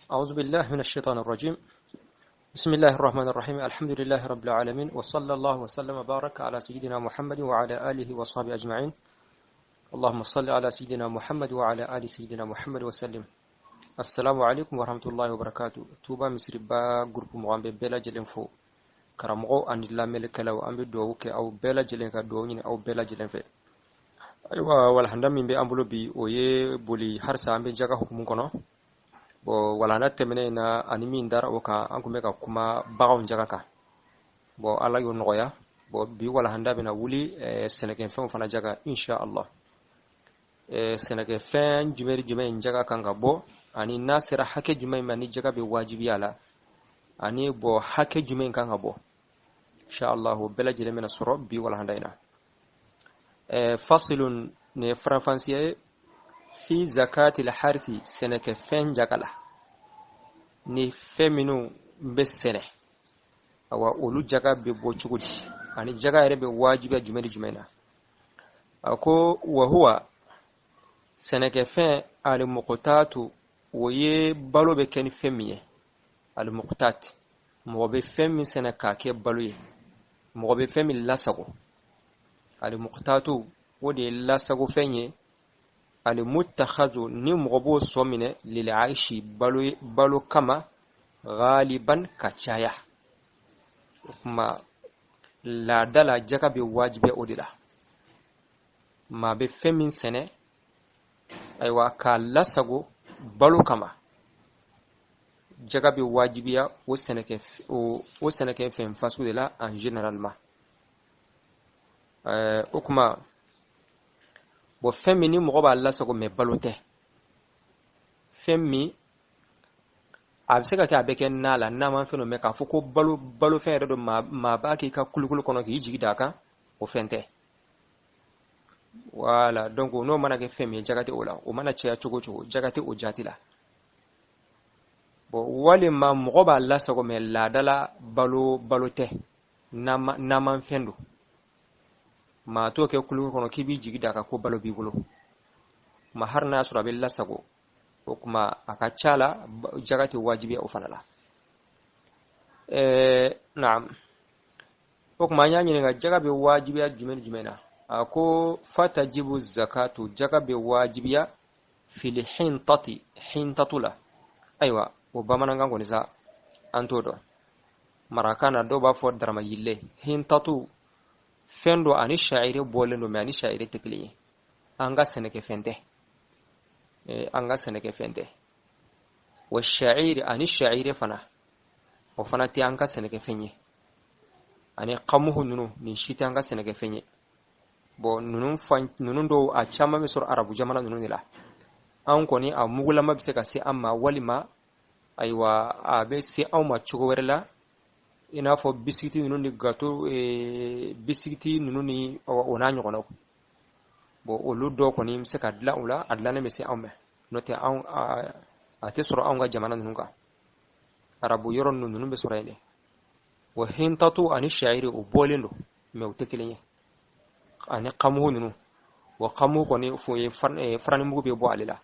أعوذ بالله من الشيطان الرجيم. بسم الله الرحمن الرحيم. الحمد لله رب العالمين، وصلى الله وسلم وبارك على سيدنا محمد وعلى آله وصحبه أجمعين. اللهم صل على سيدنا محمد وعلى آل سيدنا محمد وسلم. السلام عليكم ورحمة الله وبركاته. Touba Misiriba groupe mɔgɔ, an bɛ bɛɛ lajɛlen fo, karamɔgɔw ani lamɛnnikɛlaw. An bɛ dugawu kɛ aw bɛɛ lajɛlen, ka dugawu ɲini aw bɛɛ lajɛlen fɛ. Ayiwa, walahanda min bɛ an bolo bi, o ye boli halisa an bɛ jaga hukumu kɔnɔ. Bon, walahanda tɛmɛnen in na ani min dara o kan, an tun bɛ ka kuma baganw jaga kan. Bon, Ala y'o nɔgɔya. Bon, bi walahanda bɛna wuli sɛnɛkɛfɛnw fana jaga, insha Allah. Sɛnɛkɛfɛn jumɛn ni jumɛn in jaga kan ka bɔ, ani n'a sera hakɛ jumɛn ma ni jaga bɛ wajibiya la, ani bɔ hakɛ jumɛn kan ka bɔ, insha Allah, o bɛɛ lajɛlen bɛna sɔrɔ bi walahanda in na. Fasilun, nin ye faranfasiya ye, fi zakatil harisi, sɛnɛkɛfɛn jaga la, ni fɛn minnu bɛ sɛnɛ, awa, olu jaga bɛ bɔ cogo di, ani jaga yɛrɛ bɛ wajibiya jumɛn ni jumɛn na? A ko wahuwa, sɛnɛkɛfɛn, alimukutatu, o ye balo bɛ kɛ ni fɛn min ye. Alimukutat, mɔgɔ bɛ fɛn min sɛnɛ k'a kɛ balo ye, mɔgɔ bɛ fɛn min lasago. Alimukutatu, o de ye lasagofɛn ye. Alimutahazu, ni mɔgɔ b'o sɔ minɛ, lil aishi, balo, balo kama, galiban, ka caya. O kuma laada la, jaga bɛ wajibiya o de la. Maa bɛ fɛn min sɛnɛ, ayiwa, k'a lasago balo kama, jaga bɛ wajibiya o sɛnɛkɛ o sɛnɛkɛfɛn faso de la en généralement. O kuma, bon, fɛn min ni mɔgɔ b'a lasago mais balo tɛ, fɛn min a bɛ se ka kɛ a bɛ kɛ na la, namafɛn don, mais k'a fɔ ko balo, balofɛn yɛrɛ don, maa b'a k'i ka kulukulu kɔnɔ k'i jigi d'a kan, o fɛn tɛ. Voilà, donc n'o mana kɛ fɛn min ye, jaga tɛ o la. O mana caya cogo o cogo, jaga tɛ o jati la. Bon, walima mɔgɔ b'a lasago mais laadala balo, balo tɛ, namafɛn don, maa t'o kɛ kulukulu kɔnɔ k'i b'i jigi d'a kan ko balo b'i bolo. Ma hali n'a sɔrɔ a bɛ lasago, o kuma a ka ca la, jaga tɛ wajibiya o fana la. Naam, o kuma an y'a ɲininka jaga bɛ wajibiya jumɛn ni jumɛn na? A ko fatajibu zakatu, jaga bɛ wajibiya fili hintati, hintatu la. Ayiwa, o bamanankan kɔni sa, an t'o dɔn. Marakan na, dɔw b'a fɔ daramayile. Hintatu, fɛn dɔ ani sha'iri bɔlen don, mais ani sha'iri tɛ kelen ye. An ka sɛnɛkɛfɛn tɛ, an ka sɛnɛkɛfɛn tɛ. Wa sha'iri, ani sha'iri fana, o fana tɛ an ka sɛnɛkɛfɛn ye. Ani kamuhu ninnu, nin si tɛ an ka sɛnɛkɛfɛn ye. Bon, ninnu fan ninnu dɔw, a caman bɛ sɔrɔ arabu jamana ninnu de la. An kɔni, a mugulama bɛ se ka se an ma, walima ayiwa, a bɛ se anw ma cogo wɛrɛ la, i n'a fɔ bisikiti ninnu ni gato, bisikiti ninnu ni o n'a ɲɔgɔnnaw. Bon, olu dɔw kɔni bɛ se ka dilan o la, a dilannen bɛ se anw ma. N'o tɛ, anw a tɛ sɔrɔ anw ka jamana ninnu kan. Arabu yɔrɔ ninnu bɛ sɔrɔ yen de. Wa hintatu ani sha'iri, o bɔlen don mais u tɛ kelen ye. Ani kamuhu ninnu, wa kamuhu kɔni fo ye faranimugu bɛ bɔ ale la.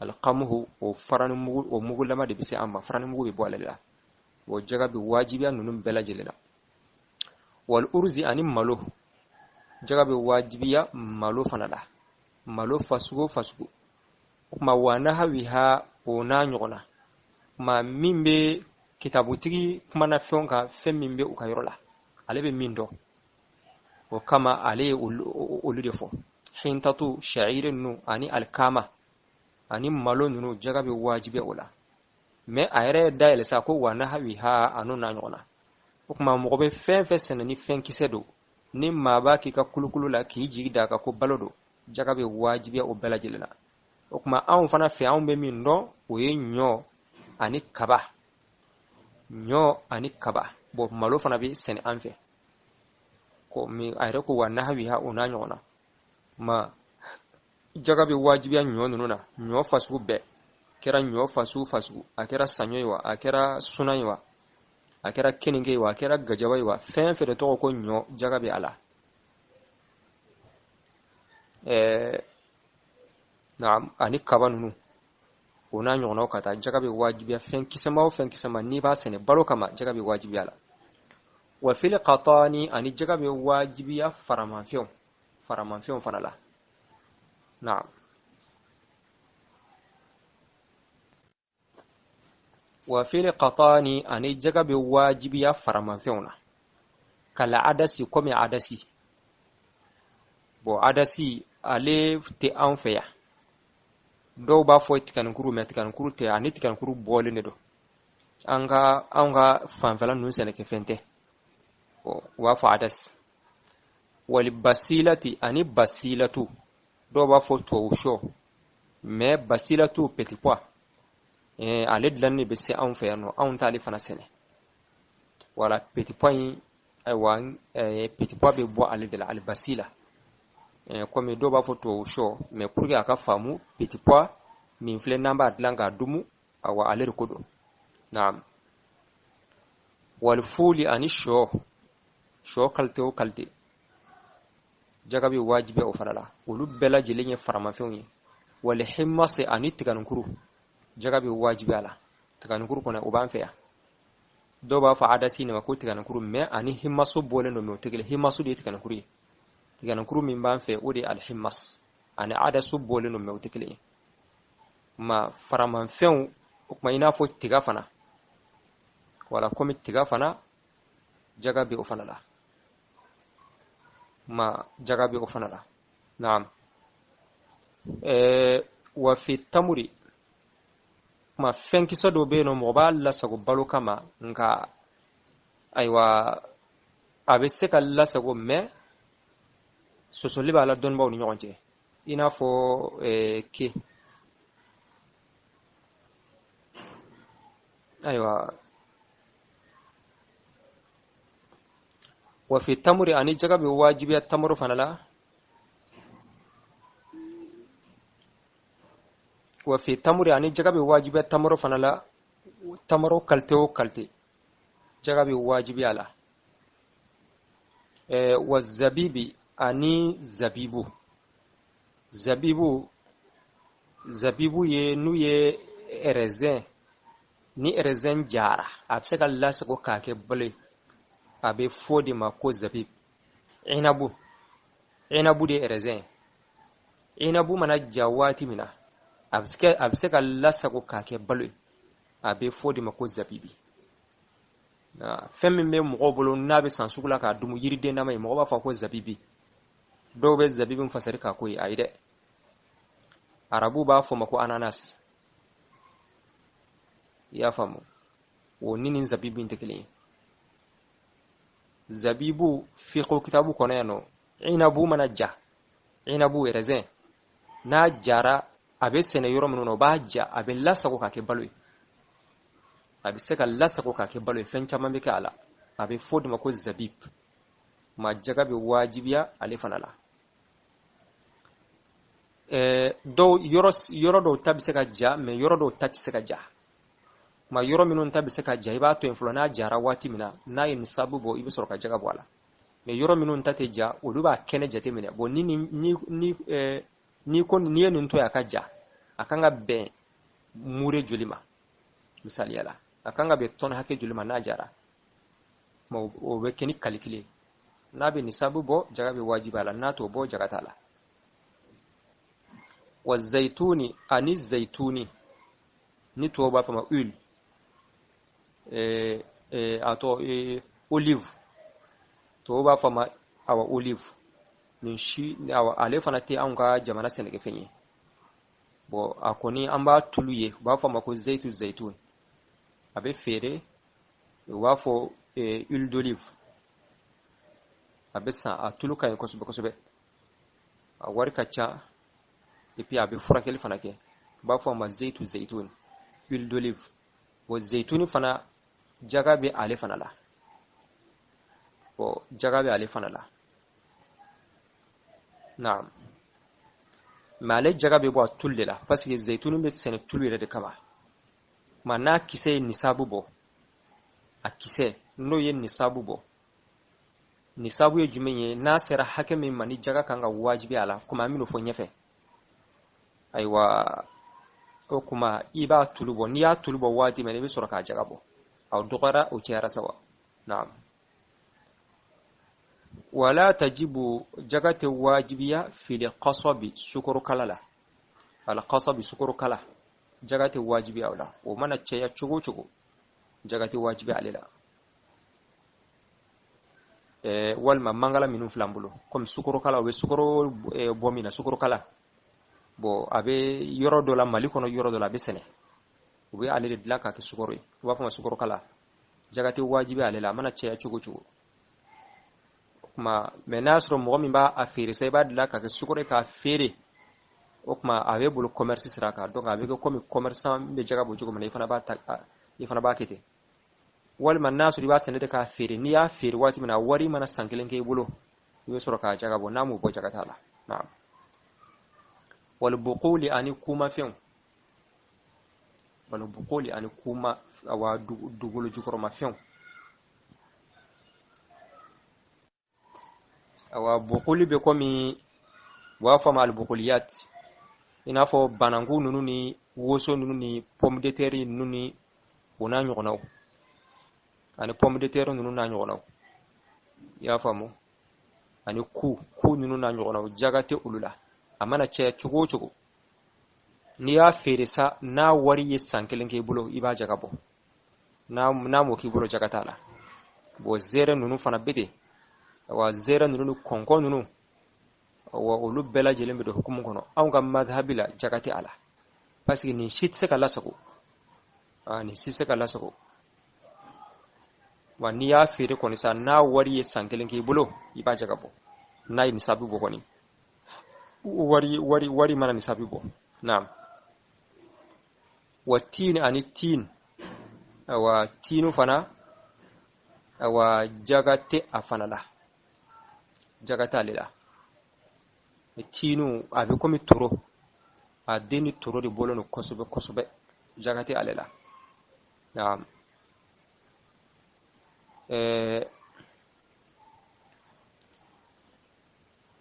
Alikamuhu, o faranimugu, o mugulama de bɛ se an ma, faranimugu bɛ bɔ ale la. O jaga bɛ wajibiya ninnu bɛɛ lajɛlen na. Wal uruzi, ani malo, jaga bɛ wajibiya malo fana la, malo fasugu o fasugu. O kuma wa nahawiha, o n'a ɲɔgɔnna. Kuma min bɛ kitabutigi kumana fɛnw kan, fɛn min bɛ u ka yɔrɔ la, ale bɛ min dɔn, o kama ale ye olu de fɔ: hintatu, sha'iri ninnu, ani alikama, ani malo ninnu, jaga bɛ wajibiya o la. Mais a yɛrɛ ye dayɛlɛ sa ko wa nahawiha, a n'o n'a ɲɔgɔnna. O tuma mɔgɔ bɛ fɛn fɛn sɛnɛ ni fɛn kisɛ don, ni maa b'a k'i ka kulukulu la k'i jigi d'a kan ko balo don, jaga bɛ wajibiya o bɛɛ lajɛlen na. O tuma anw fana fɛ, anw bɛ min dɔn, o ye ɲɔ ani kaba, ɲɔ ani kaba. Bon, malo fana bɛ sɛnɛ an fɛ. Ko min a yɛrɛ ko wa nahawiha, o n'a ɲɔgɔnna ma, jaga bɛ wajibiya ɲɔ ninnu na, ɲɔ fasugu bɛɛ, kɛra ɲɔ fasugu fasugu, a kɛra saɲɔ ye wa, a kɛra sunan ye wa, a kɛra keninke ye wa, a kɛra gajaba ye wa, fɛn fɛn de tɔgɔ ko ɲɔ, jaga bɛ a la. Naam, ani kaba ninnu. O n'a ɲɔgɔnnaw ka taa, jaga bɛ wajibiya fɛn kisɛma o fɛn kisɛma n'i b'a sɛnɛ balo kama, jaga bɛ wajibiya la. Wa fil qatani, ani jaga bɛ wajibiya faramanfɛnw fana la. Naam. Wa fil qatani, ani jaga bɛ wajibiya faramanfɛnw na. Kala adasi, komi adasi. Bon, adasi ale tɛ anw fɛ yan. Dɔw b'a fɔ tiganikuru, mais tiganikuru tɛ, ani tiganikuru bɔlen de don. An ka fanfɛla ninnu sɛnɛkɛfɛn tɛ. Bon, u b'a fɔ adasi. Wali basilati, ani basilatu. Dɔw b'a fɔ tubabu sɔ, mais basilatu petit pois. Ale dilanni de bɛ se anw fɛ yan nɔ, anw t'ale fana sɛnɛ. Wala petit pois in, ayiwa, petit pois bɛ bɔ ale de la, alibasila. Komi dɔw b'a fɔ tubabu sɔ, mais pour que a ka faamu, petit pois min filɛ n'an b'a dilan k'a dumu, awa ale de ko don. Naam. Wal fuli, ani sɔ, sɔ qualité o qualité, jaga bɛ wajibiya o fana la. Olu bɛɛ lajɛlen ye faramafɛnw ye. Wal himmasi, ani tiganikuru, jaga bɛ wajibiya la. Tiganikuru kɔnɔ, o b'an fɛ yan. Dɔw b'a fɔ adasi nin ma ko tiganikuru, mais ani himmaso bɔlen don, mais o tɛ kelen. Himmaso de ye tiganikuru ye. Tiganikuru min b'an fɛ, o de ye alhimmas. Ani adaso bɔlen don, mais o tɛ kelen ye. Ma faramanfɛnw, o tuma i n'a fɔ tiga fana. Wala komi tiga fana, jaga bɛ o fana la. Ma jaga bɛ o fana la. Naam. Wa fi tamuri, kuma fɛnkisɛ dɔ bɛ yen nɔ, mɔgɔ b'a lasago balo kama, nka ayiwa, a bɛ se ka lasago, mais sɔsɔli b'a la dɔnnibaw ni ɲɔgɔn cɛ. I n'a fɔ ke, ayiwa, wa fi tamuri, ani jaga bɛ wajibiya tamuru fana la. Wa fi tamuri, ani jaga bɛ wajibiya tamuru fana la. Tamaro qualité o qualité, jaga bɛ wajibiya la. Wa zabibi, ani zabibu. Zabibu ye n'u ye raisin, ni raisin jara, a bɛ se ka lasago k'a kɛ balo ye, a bɛ fɔ de ma ko zabib. Inabu de ye raisin. Inabu mana ja waati min na, a bɛ se ka lasago k'a kɛ balo ye, a bɛ fɔ de ma ko zabibi. Fɛn min bɛ mɔgɔw bolo n'a bɛ san sugu la k'a dumu, yiriden nama ye, mɔgɔ b'a fɔ ko zabibi. Dɔw bɛ zabibi fasari k'a ko ye, ayi dɛ, arabu b'a fɔ ma ko ananas. I y'a faamu? O ni nin zabibi tɛ kelen ye. Zabibu fiqh kitabu kɔnɔ yan nɔ, inabu mana ja, inabu raisin n'a jara, a bɛ sɛnɛ yɔrɔ minnu na, o b'a ja, a bɛ lasago k'a kɛ balo ye. A bɛ se ka lasago k'a kɛ balo ye, fɛn caman bɛ kɛ a la, a bɛ fɔ de ma ko zabib. Ma jaga bɛ wajibiya ale fana la. Dɔw yɔrɔ dɔw ta bɛ se ka ja, mais yɔrɔ dɔw ta tɛ se ka ja. Ma yɔrɔ minnu ta bɛ se ka ja, i b'a to yen fɔlɔ, n'a jara waati min na, n'a ye nisabu bɔ, i bɛ sɔrɔ ka jaga bɔ a la. Mais yɔrɔ minnu ta tɛ ja, olu b'a kɛnɛ jateminɛ. Bon, ni ni ni ni ko n'i ye nin to yen a ka ja, a kan ka bɛn mure joli ma? Misaliya la, a kan ka bɛn tɔni hakɛ joli ma n'a jara? O bɛ kɛ ni calcul ye. N'a bɛ nisabu bɔ, jaga bɛ wajibi a la. N'a t'o bɔ, jaga t'a la. Wa zaituni, ani zaituni ni tubabu b'a fɔ ma huile, a tɔgɔ olive, tubabu b'a fɔ ma awa olive. Nin si, awa, ale fana tɛ anw ka jamana sɛnɛkɛfɛn ye. Bon, a kɔni an b'a tulu ye, u b'a fɔ a ma ko zayitu zaitun, a bɛ feere, u b'a fɔ huile d'olive, a bɛ san, a tulu ka ɲi kosɛbɛ kosɛbɛ, a wari ka ca, et puis a bɛ furakɛli fana kɛ. U b'a fɔ a ma zayitu zaitun, huile d'olive. Bon, zaituni fana, jaga bɛ ale fana la. Bon, jaga bɛ ale fana la. Naam. Mais ale jaga bɛ bɔ a tulu de la, parce que zaituni bɛ sɛnɛ tulu yɛrɛ de kama. Ma n'a kisɛ ye nisabu bɔ, a kisɛ n'o ye nisabu bɔ, nisabu ye jumɛn ye? N'a sera hakɛ min ma ni jaga kan ka wajibi a la, komi an bɛn'o fɔ ɲɛfɛ. Ayiwa, O kuma i b'a tulu bɔ. N'i y'a tulu bɔ waati min na, i bɛ sɔrɔ k'a jaga bɔ. A dɔgɔyara, o cayara sa wa. Naam. Wala tajibu, jaga tɛ wajibiya, fil qasabi, sukorokala la. Al qasabi, sukorokala, jaga tɛ wajibiya o la. O mana caya cogo o cogo, jaga tɛ wajibiya ale la. Walima mangala minnu filɛ an bolo komi sukorokala, o bɛ sukoro bɔ min na, sukorokala, bon, a bɛ yɔrɔ dɔ la Mali kɔnɔ, yɔrɔ dɔ la a bɛ sɛnɛ, u bɛ ale de dilan k'a kɛ sukoro ye, u b'a fɔ ma sukorokala. Jaga tɛ wajibi ale la, a mana caya cogo o cogo. O kuma, mais n'a y'a sɔrɔ mɔgɔ min b'a a feere sa, i b'a dilan k'a kɛ sukoro ye k'a feere, o kuma a b'e bolo commerce sira kan. Donc a bɛ kɛ komi commerçant bɛ jaga bɔ cogo min na, i fana b'a ta, i fana b'a kɛ ten. Walima n'a sɔrɔ i b'a sɛnɛ de k'a feere, n'i y'a feere waati min na, wari mana san kelen kɛ i bolo, i bɛ sɔrɔ k'a jaga bɔ. N'a m'o bɔ, jaga t'a la. Naam. Wal buquli, ani kumafɛnw. Wal buquli, ani kuma, awa, dugukolo jukɔrɔmafɛnw. Awa, buquli bɛ komi u b'a fɔ a ma albuquliyat, i n'a fɔ bananku ninnu ni woso ninnu ni pomme de terre ninnu ni o n'a ɲɔgɔnnaw, ani pomme de terre ninnu n'a ɲɔgɔnnaw, i y'a faamu, ani ku ku ninnu n'a ɲɔgɔnnaw, jaga tɛ olu la. A mana caya cogo o cogo, n'i y'a feere sa, n'a wari ye san kelen k'i bolo, i b'a jaga bɔ. N'a m'o k'i bolo, jaga t'a la. Bon, zɛrɛ ninnu fana bɛ ten. Wa zɛrɛ ninnu ni kɔnkɔn ninnu, wa olu bɛɛ lajɛlen bɛ don hukumu kɔnɔ. Anw ka madhabi la, jaga tɛ a la, parce que nin si tɛ se ka lasago, nin si tɛ se ka lasago. Wa n'i y'a feere kɔni sa, n'a wari ye san kelen k'i bolo, i b'a jaga bɔ, n'a ye nisabi bɔ kɔni, wari mana nisabi bɔ. Naam. Wa tin, ani tin, awa, tinu fana, awa, jaga tɛ a fana la, jaga t'ale la. Tinu a bɛ komi toro, a den ni toro de bɔlen don kosɛbɛ kosɛbɛ, jaga tɛ ale la. Naam.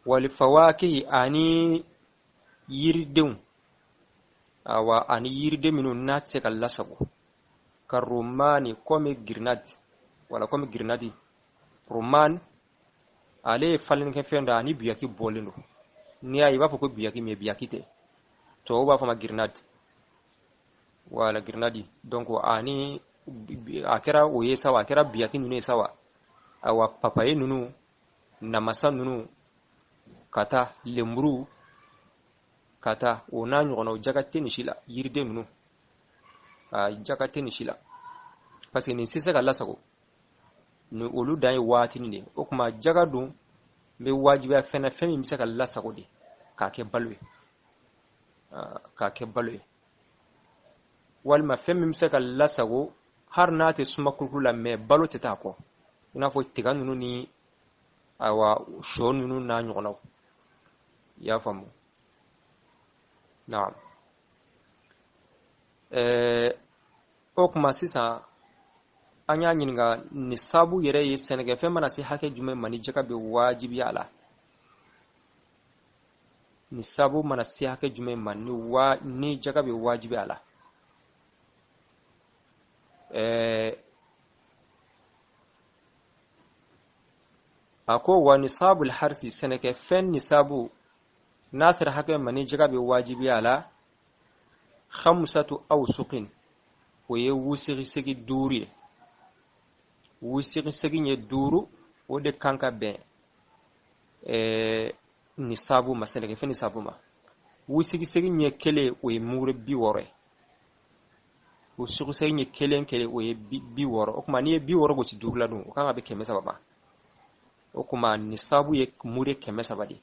Wal fawakihi, ani yiridenw, awa, ani yiriden minnu n'a tɛ se ka lasago, ka rumani, komi grenade, wala komi grenade. Ruman ale ye falenkɛfɛn dɔ, ani buyaki bɔlen don. N'i y'a ye, i b'a fɔ ko buyaki, mais buyaki tɛ, tubabu b'a fɔ ma grenade, wala grenade. Donc ani a kɛra o ye sa wa, a kɛra buyaki ninnu ye sa wa, awa, papaye ninnu, namasa ninnu, ka taa lenburu, ka taa o n'a ɲɔgɔnnaw, jaga tɛ nin si la. Yiriden ninnu, a jaga tɛ nin si la, parce que nin tɛ se ka lasago, ni olu dan ye waatinin de. O tuma jaga dun bɛ wajibiya fɛn na, fɛn min bɛ se ka lasago de k'a kɛ balo ye, k'a kɛ balo ye, walima fɛn min bɛ se ka lasago hali n'a tɛ suma kulukulu la, mais balo tɛ taa kɔ, i n'a fɔ tiga ninnu ni, awa, sɔ ninnu n'a ɲɔgɔnnaw, i y'a faamu. Naam. O tuma sisan an y'a ɲininka, nisabu yɛrɛ ye sɛnɛkɛfɛn mana se hakɛ jumɛn ma ni jaga bɛ wajibiya a la? Nisabu mana se hakɛ jumɛn ma ni wa ni jaga bɛ wajibiya a la? A ko wa nisabul harsi, sɛnɛkɛfɛn nisabu n'a sera hakɛ ma ni jaga bɛ wajibiya a la, khamsatu awsuqin, o ye wusigisegi 5 ye. Wusigisegi ye 5, o de kan ka bɛn nisabu ma, sɛnɛkɛfɛn nisabu ma. Wusigisegi ɲɛ kelen, o ye mure 60 ye. Wusigisegi ɲɛ kelen kelen, o ye 60. O tuma n'i ye 60 gosi 5 la dun, o kan ka bɛn 300 ma. O tuma nisabu ye mure 300 de.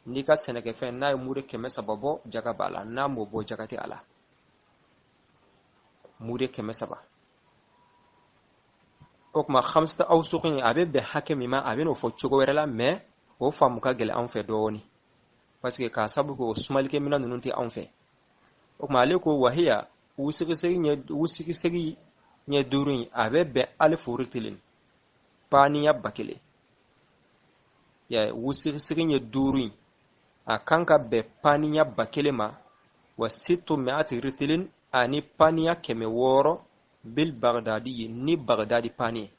N'i ka sɛnɛkɛfɛn n'a ye mure 300 bɔ, jaga b'a la. N'a m'o bɔ, jaga tɛ a la. Mure 300. O tuma khamsata awsuqin, a bɛ bɛn hakɛ min ma, a bɛ n'o fɔ cogo wɛrɛ la, mais o faamu ka gɛlɛn anw fɛ dɔɔni, parce que k'a sabu kɛ o sumalikɛminɛn ninnu tɛ anw fɛ. O tuma ale ko wahiya, wusigisegi ɲɛ 5 in, a bɛ bɛn alifu ritilin, paniya 1000. Ya wusigisegi ɲɛ 5 in, a kan ka bɛn paniya 1000 ma. Wa sittu mi'ati ritilin, ani paniya 600, bil bagdadi, ni bagdadi pani.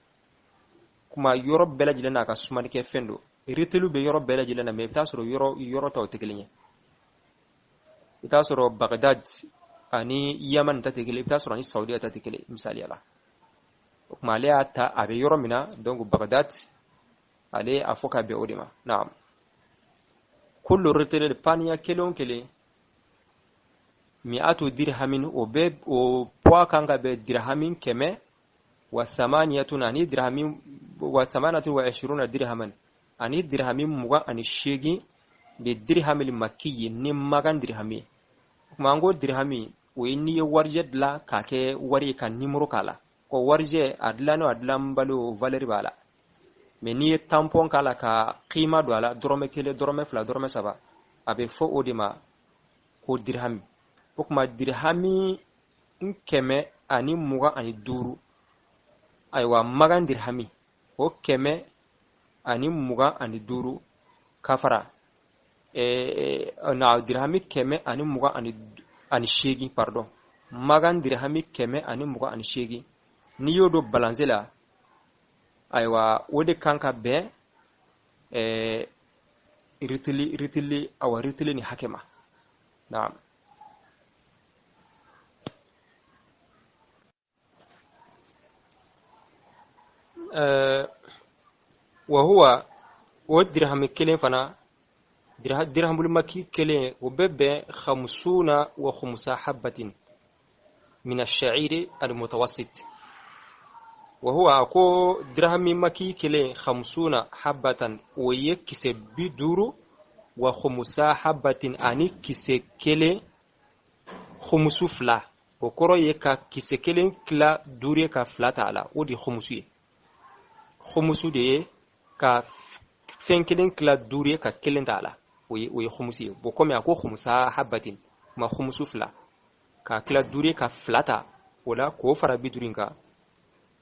Kuma yɔrɔ bɛɛ lajɛlen n'a ka sumanikɛ fɛn don. Ritilu bɛ yɔrɔ bɛɛ lajɛlen na, mais i bɛ taa sɔrɔ yɔrɔ tɔw tɛ kelen ye. I bɛ taa sɔrɔ Bagdad ani Yaman ta tɛ kelen, i bɛ taa sɔrɔ ani Saudiya ta tɛ kelen, misaliya la. O tuma ale y'a ta a bɛ yɔrɔ min na, donc Bagdad ale a fɔ ka bɛn o de ma. Naam. Kullu ritilin, paniya kelen o kelen, mi'atu dirhamin, o bɛ o poids kan ka bɛn dirhamin 100, wa samaniyatun, ani dirhamin, wa samaniyatun wa ishiruna dirhaman, ani dirhamin 28 bi dirhamil makki, ni magan dirhami. O tuma an ko dirhami o ye n'i ye warijɛ dilan k'a kɛ wari ye ka nimoro k'a la, ko warijɛ a dilannen o a dilanbali o valeur b'a la, mais n'i ye tampon k'a la ka kima don a la, dɔrɔmɛ 1, dɔrɔmɛ 2, dɔrɔmɛ 3, a bɛ fɔ o de ma ko dirhami. O tuma dirhami 125, ayiwa magan dirhami o 125 ka fara, na dirhami kɛmɛ ani mugan ani seegin, pardon, magan dirhami 128, n'i y'o don balance la, ayiwa o de kan ka bɛn, ritili, awa ritili ni hakɛ ma. Naam. Wa huwa, o dirhami kelen fana, dirhamul maki kelen, o bɛ bɛn khamsuna wa khumsa habatin min ash-sha'iri al-mutawassit. Wa huwa, a ko dirhami maki kelen khamsuna habatan, o ye kisɛ 50, wa khumsa habatin, ani kisɛ kelen khumsu 2, o kɔrɔ ye ka kisɛ kelen tila 5 ye ka 2 ta a la, o de ye khumsu ye. Khumsu de ye ka fɛn kelen tila 5 ye ka kelen ta a la, o ye khumsu ye. Bon, komi a ko khumsa habatin, ma khumsu 2, ka tila 5 ye ka 2 ta o la, k'o fara 50 in kan,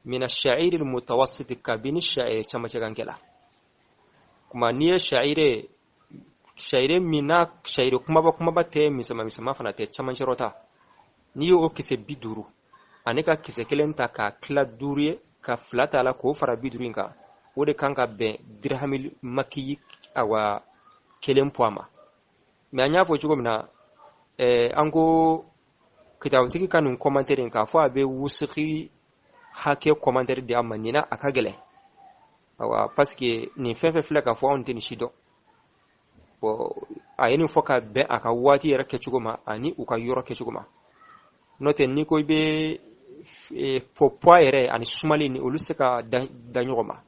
mina sha'iri mutawassit, kabini sha'iri camancɛ kan kɛla. Kuma n'i ye sha'iri, sha'iri min n'a sha'iri kumaba kumaba tɛ, misɛnma misɛnma fana tɛ, camancɛrɔ ta, n'i y'o kisɛ 50 ani ka kisɛ kelen ta k'a tila 5 ye ka 2 ta a la k'o fara 50 in kan, o de kan ka bɛn dirhami maki awa kelen poids ma. Mais an y'a fɔ cogo min na, an ko kitabutigi ka nin commentaire in k'a fɔ a bɛ wusiki hakɛ commentaire di a ma, nin na a ka gɛlɛn. Awa, parce que nin fɛn fɛn filɛ k'a fɔ, anw tɛ nin si dɔn. Bon, a ye nin fɔ ka bɛn a ka waati yɛrɛ kɛcogo ma ani u ka yɔrɔ kɛcogo ma. N'o tɛ, n'i ko i bɛ poids yɛrɛ ani sumali ni olu se ka da ɲɔgɔn ma,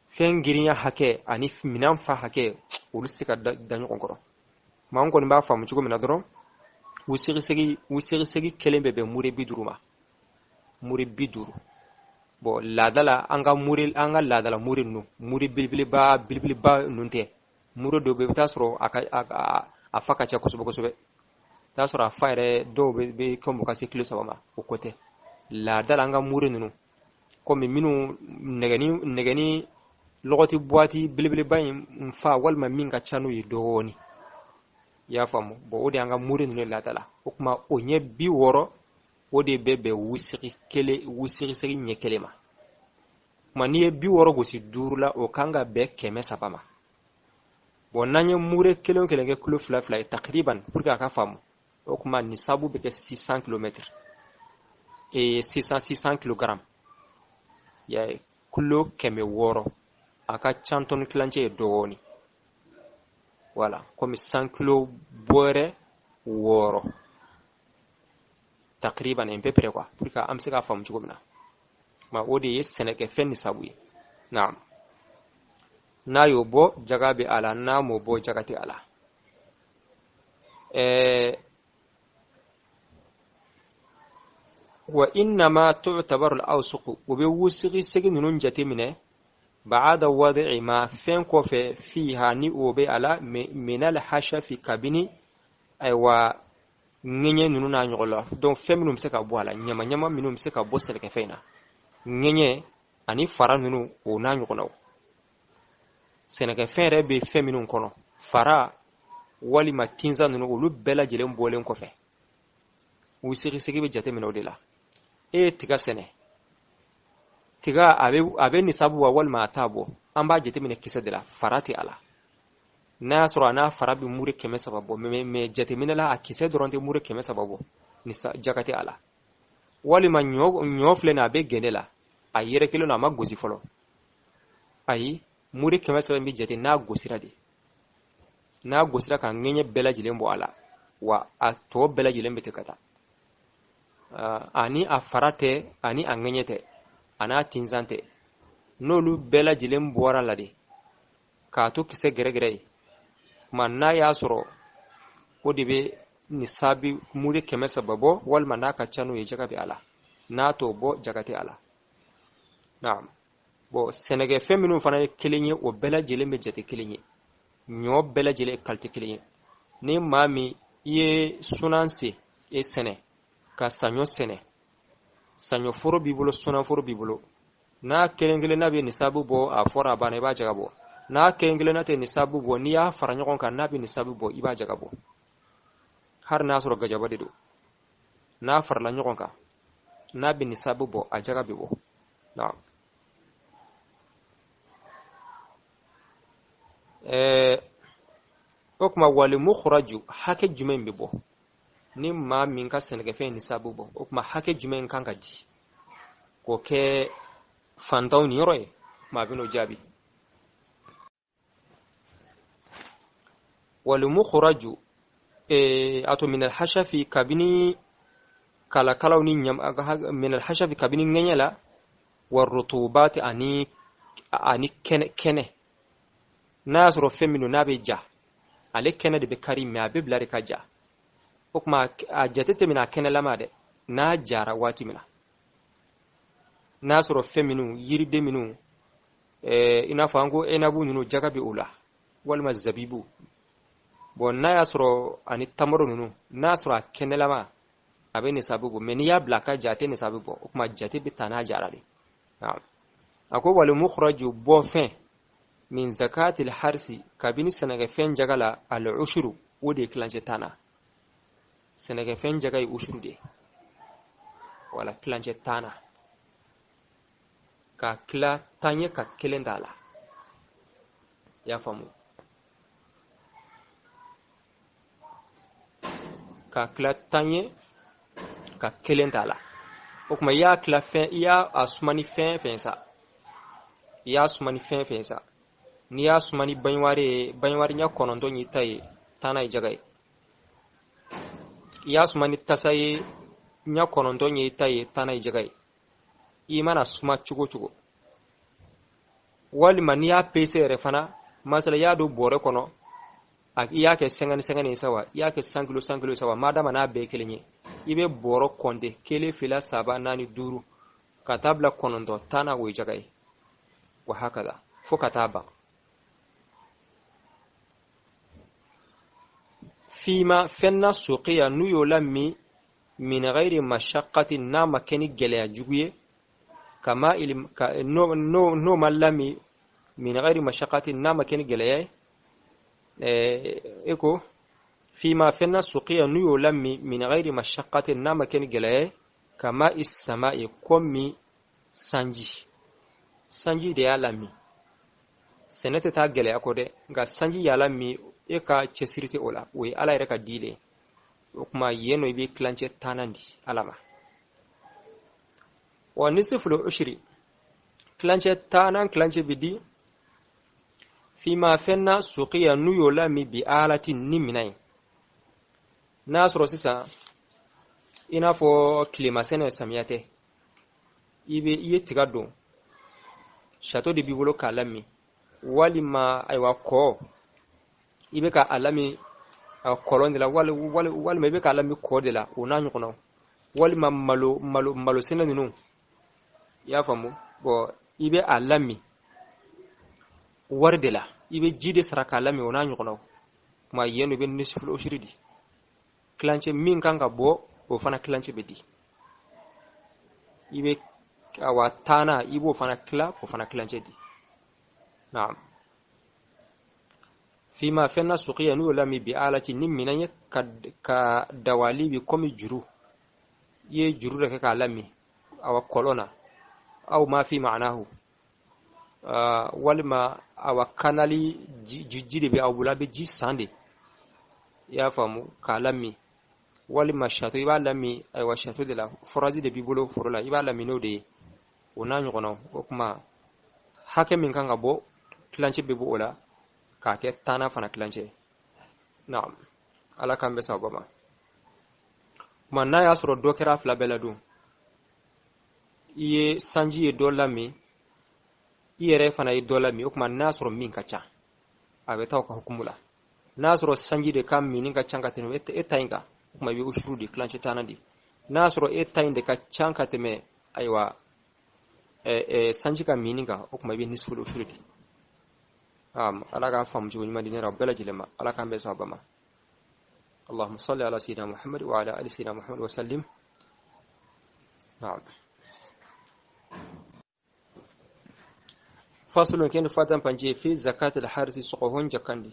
fɛn girinya hakɛ ani minɛn fa hakɛ, olu se ka da ɲɔgɔn kɔrɔ. Maa, an kɔni b'a faamu cogo min na dɔrɔn, wusigi kelen bɛ bɛn mure 50 ma, mure 50. Bon, laada la, an ka mure, an ka laada la mure ninnu, mure belebeleba belebeleba ninnu tɛ. Mure dɔw bɛ, i bɛ taa sɔrɔ a ka, a fa ka ca kosɛbɛ kosɛbɛ. I bɛ taa sɔrɔ a fa yɛrɛ dɔw bɛ kɛ ka se kilo 3 ma, o ko tɛ. Laada la, an ka mure ninnu, komi minnu nɛgɛni lɔgɔti buwati belebeleba in fa, walima min ka ca n'o ye dɔɔnin, i y'a faamu. Bon, o de y'an ka mure ninnu ye laada la. O tuma o ɲɛ 60, o de bɛ bɛn wusigi kelen, wusigi ɲɛ kelen ma. Tuma n'i ye 60 gosi 5 la, o kan ka bɛn 300 ma. Bon, n'an ye mure kelen o kelen kɛ kilo 2 2 ye takriban, pour que a ka faamu, o tuma nisabu bɛ kɛ 600 kilomètres et 600 kilogrammes, ya kilo 600, a ka ca tɔni tilancɛ ye dɔɔnin. Voilà, komi 100 kilo bɔrɛ 6 takriban, un peu près quoi, pour que an bɛ se k'a faamu cogo min na. Ma o de ye sɛnɛkɛfɛn nisabu ye. Naam, n'a y'o bɔ, jaga bɛ a la, n'a m'o bɔ, jaga tɛ a la. Wa innama tu'tabaru al-awsuq, o bɛ wusigi segi ninnu jateminɛ ba'ada wadi'i ma, fɛn kɔfɛ, fiha, ni o bɛ a la, min al-hashafi, kabini ayiwa ŋɛɲɛ ninnu n'a ɲɔgɔn la. Donc fɛn minnu bɛ se ka bɔ a la, ɲama ɲama minnu bɛ se ka bɔ sɛnɛkɛfɛn in na, ŋɛɲɛ ani fara ninnu, o n'a ɲɔgɔnnaw, sɛnɛkɛfɛn yɛrɛ bɛ fɛn minnu kɔnɔ, fara walima tinsa ninnu, olu bɛɛ lajɛlen bɔlen kɔfɛ. Wusigi segi bɛ jateminɛ o de la. E ye tiga sɛnɛ, tiga a bɛ nisabu wa walima a t'a bɔ? An b'a jateminɛ kisɛ de la, fara tɛ a la. N'a y'a sɔrɔ a n'a fara bɛ muri 300 bɔ, mais jateminɛ la, a kisɛ dɔrɔn tɛ muri 300 bɔ, ni jaka tɛ a la. Walima ɲɔ filɛ nin, a bɛ gɛnɛ la, a yɛrɛkelen don, a ma gosi fɔlɔ. Ayi, muri 300 bɛ jate n'a gosira de, n'a gosira ka ŋɛɲɛ bɛɛ lajɛlen bɔ a la, wa a tɔ bɛɛ lajɛlen bɛ ten ka taa. Ani a fara tɛ, ani a ŋɛɲɛ tɛ, a n'a tinsan tɛ, n'olu bɛɛ lajɛlen bɔra la de k'a to kisɛ gɛrɛgɛrɛ ye tuma, n'a y'a sɔrɔ o de bɛ nisabi muri 300 bɔ, walima n'a ka ca n'o ye, jaga bɛ a la. N'a t'o bɔ, jaga tɛ a la. Naam. Bon, sɛnɛkɛfɛn minnu fana ye kelen ye, o bɛɛ lajɛlen bɛ jate kelen ye. Ɲɔ bɛɛ lajɛlen ye qualité kelen ye. Ni maa min i ye sunan se e sɛnɛ ka saɲɔ sɛnɛ, saɲɔforo b'i bolo, sunanforo b'i bolo, n'a kelen kelenna bɛ nisabu bɔ, a fɔra a banna, i b'a jaga bɔ. N'a kelen kelenna tɛ nisabu bɔ, n'i y'a fara ɲɔgɔn kan, n'a bɛ nisabu bɔ, i b'a jaga bɔ. Hali n'a sɔrɔ gajaba de don, n'a farala ɲɔgɔn kan, n'a bɛ nisabu bɔ, a jaga bɛ bɔ. Naam. O tuma, wali mukhraju, hakɛ jumɛn bɛ bɔ ni maa min ka sɛnɛkɛfɛn nisabu bɔ? O tuma, hakɛ jumɛn kan ka di k'o kɛ fantanw niyɔrɔ ye? Maa bɛ n'o jaabi. Wali mukhraju a to min alhashafi, kabini kalakalaw ni ɲam, min alhashafi, kabini ŋɛɲɛ la, wa rutubati, ani kɛnɛ kɛnɛ. N'a y'a sɔrɔ fɛn min don, n'a bɛ ja, ale kɛnɛ de bɛ kari, mais a bɛ bila de ka ja. O tuma, a jate tɛ minɛ a kɛnɛlama dɛ, n'a jara waati min na. N'a sɔrɔ fɛn minnu, yiriden minnu, i n'a fɔ an ko enabu ninnu, jaga bɛ o la, walima zabibu. Bon, n'a y'a sɔrɔ ani tamaro ninnu, n'a y'a sɔrɔ a kɛnɛlama, a bɛ nisabu bɔ, mais n'i y'a bila a ka ja, a tɛ nisabu bɔ. O tuma, jate bɛ ta n'a jara de. A ko wali mukhraju, bɔfɛn, min zakatil harsi, kabini sɛnɛkɛfɛn jaga la, al ushuru, o de ye kilancɛ tan na. Sɛnɛkɛfɛn jaga ye ushuru de ye, wala kilancɛ tan na, ka kila 10 ye ka kelen t'a la. I y'a faamu? Ka kila 10 ye ka kelen t'a la. O tuma, i y'a kila fɛn, i y'a a suma ni fɛn fɛn sa, i y'a suma ni fɛn fɛn sa, n'i y'a suma ni baɲuwari ye, baɲuwari ɲɛ 9 y'i ta ye, tanna ye jaga ye. I y'a suma ni tasa ye, ɲɛ 9 y'i ta ye, tanna ye jaga ye. I mana suma cogo cogo, walima n'i y'a pese yɛrɛ fana, masala, i y'a don bɔrɛ kɔnɔ, i y'a kɛ 50 50 ye sa wa, i y'a kɛ 100 kilo 100 kilo sa wa, madama n'a bɛɛ ye kelen ye, i bɛ bɔrɔ kɔnte kelen, fila, saba, naani, duuru, ka taa bila 9, tanna, o ye jaga ye. Wa hakaza, fo ka taa ban. Fima, fɛn na, suqiya, n'u y'o lamin, min ghairi mashaqqati, n'a ma kɛ ni gɛlɛya jugu ye, kama n'o ma lami, min ghairi mashaqqati, n'a ma kɛ ni gɛlɛya ye. E ko fima, fɛn na, suqiya, n'u y'o lamin, min ghairi mashaqqati, n'a ma kɛ ni gɛlɛya ye, kama is-sama'i, komi sanji. Sanji de y'a lamin, sɛnɛ tɛ taa gɛlɛya kɔ dɛ, nka sanji y'a lamin, e ka cɛsiri tɛ o la, o ye Ala yɛrɛ ka di le. O tuma, yen nɔ, i bɛ kilancɛ tannan di Ala ma. Wa nisiful ushri, kilancɛ tannan kilancɛ bɛ di fima, fɛn na, suqiya, n'u y'o lamin, bi alati, ni minɛn ye. N'a y'a sɔrɔ sisan, i n'a fɔ tilema sɛnɛ, samiya tɛ, i bɛ i ye tiga don, château de b'i bolo k'a lamin, walima ayiwa kɔ, i bɛ ka a lamin kɔlɔn de la, walima i bɛ k'a lamin kɔ de la, o n'a ɲɔgɔnnaw, walima malo sɛnɛ ninnu, i y'a faamu? Bon, i bɛ a lamin wari de la, i bɛ ji de sara k'a lamin, o n'a ɲɔgɔnnaw. Kuma yen nɔ, i bɛ nisiful ushri di, kilancɛ min kan ka bɔ, o fana kilancɛ bɛ di. I bɛ awa tanna, i b'o fana kila k'o fana kilancɛ di. Naam. Fima, fɛn na, suqiya, n'u y'o lamin, bi alati, ni minɛn ye, ka dawali bi, komi juru. I ye juru dɔ kɛ k'a lamin awa kɔlɔn na, aw ma fi maanahu, walima awa kanali ji de bɛ aw bolo, a bɛ ji san de, i y'a faamu, k'a lamin, walima château i b'a lamin, ayiwa château de la, forage de b'i bolo foro la, i b'a lamin n'o de ye, o n'a ɲɔgɔnnaw. O tuma hakɛ min kan ka bɔ, tilancɛ bɛ bɔ o la k'a kɛ tanna fana tilancɛ. Naam, Ala k'an bɛ sababa ma. Tuma n'a y'a sɔrɔ dɔ kɛra fila bɛɛ la dun, i ye sanji ye dɔ lamin, i yɛrɛ fana ye dɔ lamin, o tuma n'a sɔrɔ min ka ca, a bɛ taa o ka hukumu la. N'a sɔrɔ sanji de ka minni ka ca ka tɛmɛ e ta in kan, o tuma i bɛ usuru di, tilancɛ tanna di. N'a sɔrɔ e ta in de ka ca ka tɛmɛ ayiwa sanji ka minni kan, o tuma i bɛ nisiful usuru di. Ala k'a faamu cogo ɲuman di ne bɛɛ lajɛlen ma. Ala k'an bɛɛ sababa ma. اللهم صل على سيدنا محمد وعلى آل سيدنا محمد وسلم. نعم. فصل كن فاتن بانجي في زكاة الحرث سقهون جكاندي،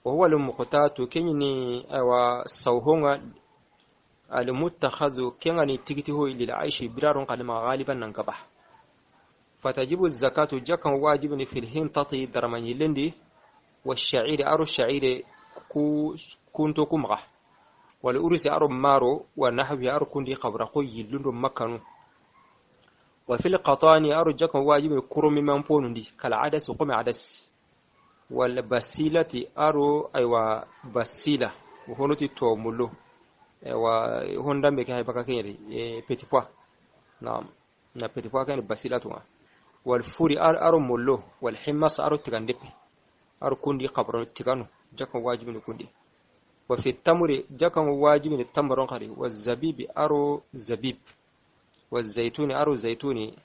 وهو المقتات كنني أو سوهون المتخذ كنني تكته للعيش برار قلما غالبا ننقبح. فتجب الزكاة جكا واجب في الهنطة درماني لندي، والشعير أرو الشعير كنتو كمغة، والأرس أرو مارو ونحو أرو كندي قبرقو يلندو مكانو. وفي القطان أرو جكا واجب كرم من بوندي كالعدس وقم عدس، والبسيلة أرو أيوا بسيلة وهونتي تومولو أيوا هوندا ميكي هاي بكا كيري بيتي بوا. نعم نا بيتي بوا كان بسيلة توا. والفوري أرو مولو، والحمص أرو تغندبي أرو كندي قبرو تغانو جاكم واجب نكوندي. وفي التمر جاكم واجب التمر قري، والزبيب أرو زبيب، والزيتون أرو زيتوني.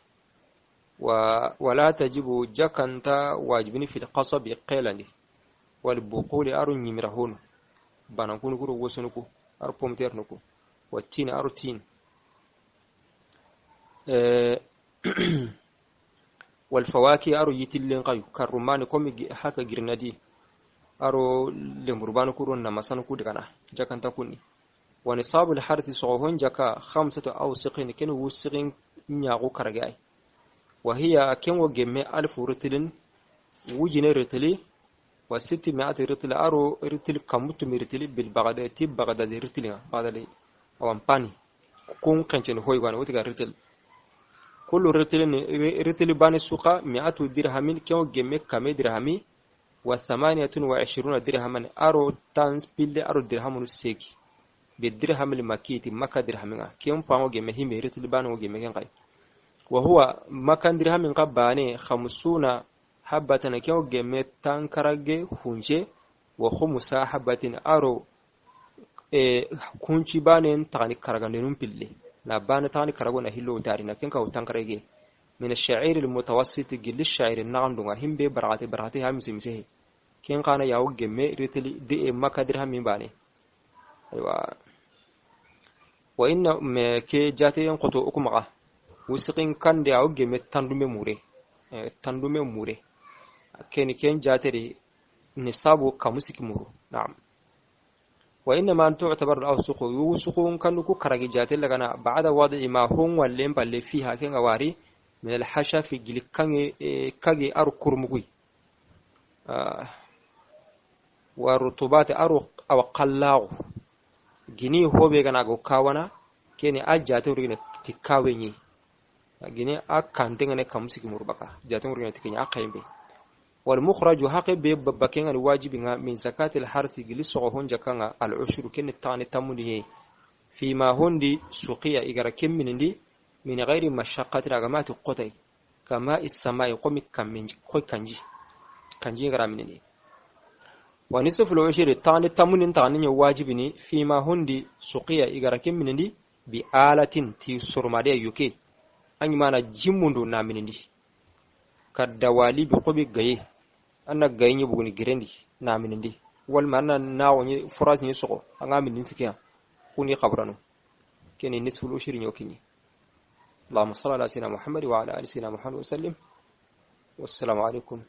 ولا تجب جاكنتا واجبني في القصب قيلني، والبقول أرو نمرهون بانكون كرو وسنكو أرو بومتير نكو، والتين أرو تين. والفواكه أرو يتلين قيو كالرمان كومي حكا جرنادي أرو لمربان كرو نمسان كو دغنا جاكنتا كوني. ونصاب الحرث صغهون جاكا 5 أوسق كن وسقين نياغو كرغاي، وهي كن وجمع 1000 رتل وجن رتلي و600 رتل أرو رتل كموت مرتل بالبغداد بغداد رتل بغداد أو أمباني كون قنشن هوي وان وتجا رتل. كل رتل رتل بان السوق 100 درهم كن وجمع كم درهمي و28 درهما أرو تانس بيل أرو درهم السيك بالدرهم المكي مكة درهم كم بانو جمع هم رتل بانو جمع كن وهو مكان درهم قباني 50 حبة كم جمع تانكرج خنجة وخمسة حبة أرو كونشي بانين تاني كرجانين بيلي نبان تاني كرجون هيلو تارينا كن كاو تانكرجي من الشعير المتوسط جل الشعير النعم دونga هم ببرعته برعته هم سمسه كن كان ياو جمع رتل دي مكة درهم باني. أيوة. وإن ما كي جاتي ينقطع أكمعه وسقين كان دي أو جمع تندمه موري تندمه موري كن كن جاتي نصابه كمسك مورو. نعم. وإنما أن تعتبر الأوسق يوسقون كانوا كرجي جاتي لكنا بعد وضع ما هم واللين باللي فيها كن غواري من الحشا في جل كان أرو كرموي والرطوبات أرو أو قلاو جنيه هو بيجنا جو كوانا كني أجاتي ورجنا تكاويني جنيه أكانتين أنا كمسك مربكا جاتي ورجنا تكني أقيم به. والمخرج حق ببكين الواجب من زكاة الحرث جل صغهون جكنا العشر كن التاني تمنيه فيما هندي سقيا إجرا كم من دي من غير مشقة رغمات القطع كما السماء قوم كمن كوي كنجي كنجي إجرا من دي. ونصف العشر التاني تمن تاني واجبني فيما هندي سقيا إجرا كم من دي بآلة تي سرمادية يوكي أني مانا جيموندو نامن دي كدوالي بقومي غي أنا غي نبغني غرندي نامن دي والما أنا ناوني فراس نيسقو أنا من نتكيا كوني قبرانو كني نصف العشر يوكيني. اللهم صل على سيدنا محمد وعلى آل سيدنا محمد وسلم. والسلام عليكم.